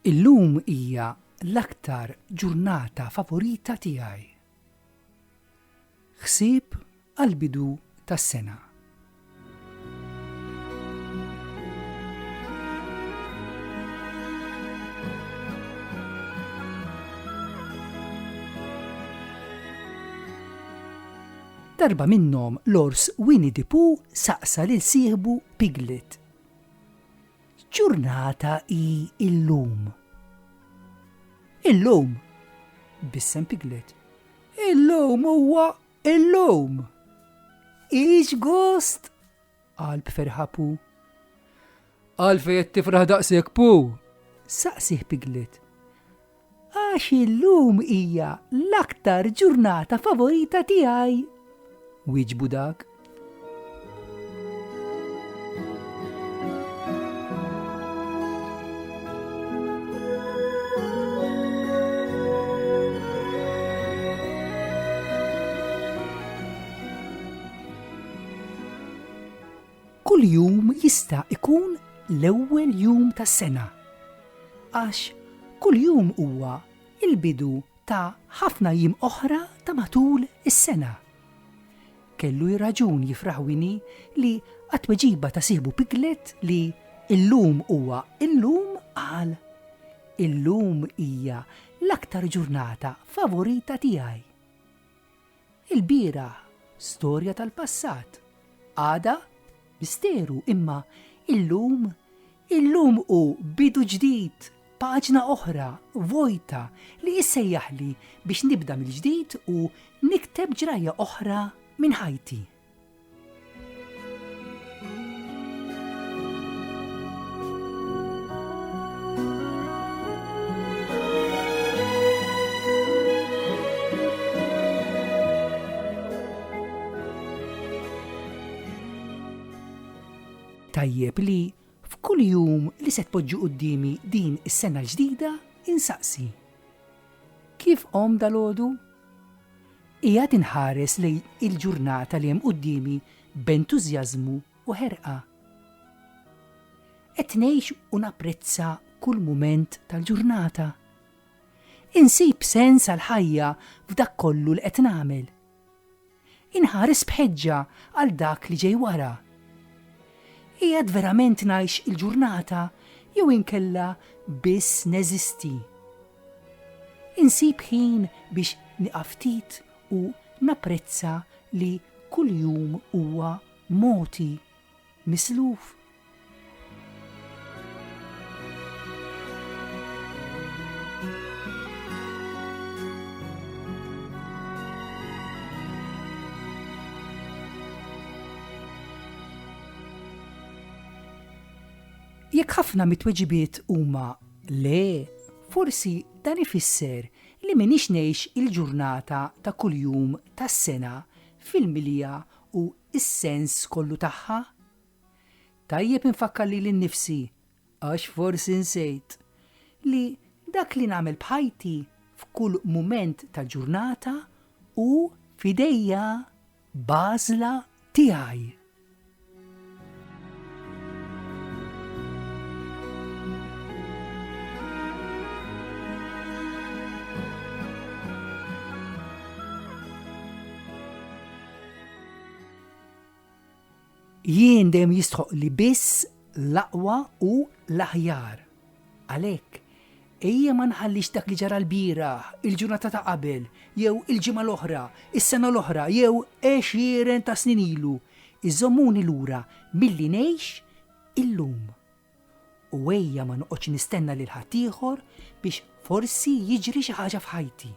Illum hija l-aktar ġurnata favorita tiegħi. Ħsieb għall-bidu tas-sena. Darba minnhom l-ors Winnie the Pooh saqsa lil sieħbu Piglet. X'ġurnata hi illum? Illum, bissem Piglet. Illum huwa illum! Ix gost! qal b'ferħa Pooh. Għalfejn qed tifraħ daqshekk Pooh? saqsih Piglet. Għax illum hija l-aktar ġurnata favorita tiegħi, wieġbu dak. Kull jum jista' ikun l-ewwel jum tas-sena. Għax kull jum huwa l-bidu ta' ħafna jiem oħra ta' matul is-sena. Kellu raġun jifraħ Winnie li għat-tweġiba ta' sieħbu Piglet li illum huwa illum qal, Illum hija l-aktar ġurnata favorita tiegħi. Ilbieraħ, storja tal-passat. Għada, misteru imma illum, illum hu bidu ġdid, paġna oħra, vojta, li issejjaħli biex nibda mill-ġdid u nikteb ġrajja oħra minn ħajti. Tajjeb li f'kull jum li se tpoġġi quddiemi din is-sena l-ġdida insaqsi. Kif qomt dalgħodu? Qiegħed inħares lejn il-ġurnata li hemm quddiemi b'entużjażmu u ħerqa. Qed ngħix u napprezza kull mument tal-ġurnata. Insib sens għall-ħajja f'dak kollu li qed nagħmel. Inħares b'ħeġġa għal dak li ġej wara. Qiegħed verament ngħix il-ġurnata jew inkella biss neżisti? Insib ħin biex nieqaf ftit u napprezza li kull jum huwa mogħti, misluf. Jekk ħafna mit-tweġibiet huma le, forsi dan ifisser li m'iniex ngħix il-ġurnata ta' kuljum tas-sena fil-milja u s-sens kollu tagħha. Tajjeb infakkar lili nnifsi, għax forsi nsejt, li dak li nagħmel b'ħajti f'kull mument tal-ġurnata hu f'idejja b'għażla tiegħi. Jien dejjem jistħoqqli biss l-aqwa u l-aħjar. Għalhekk, ejja ma nħallix dak li ġara lbieraħ, il-ġurnata ta' qabel, jew il-ġimgħa l-oħra, is-sena l-oħra jew għexieren ta' snin ilu, iżommuni lura milli ngħix illum. U ejja ma noqgħodx nistenna lil ħaddieħor biex forsi jiġri xi ħaġa f'ħajti.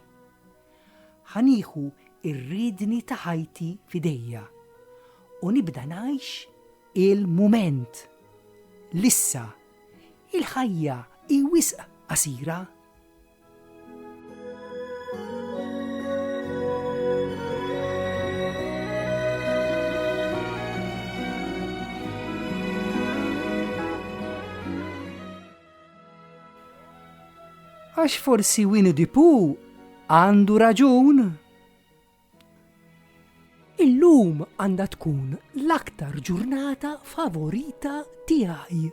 Ħa nieħu r-riedni ta' ħajti f'idejja u nibda ngħix il-mument. L-issa. Il-ħajja hi wisq qasira. Għax forsi Winnie the Pooh għandu raġun. Illum għandha tkun l-aktar ġurnata favorita tiegħi.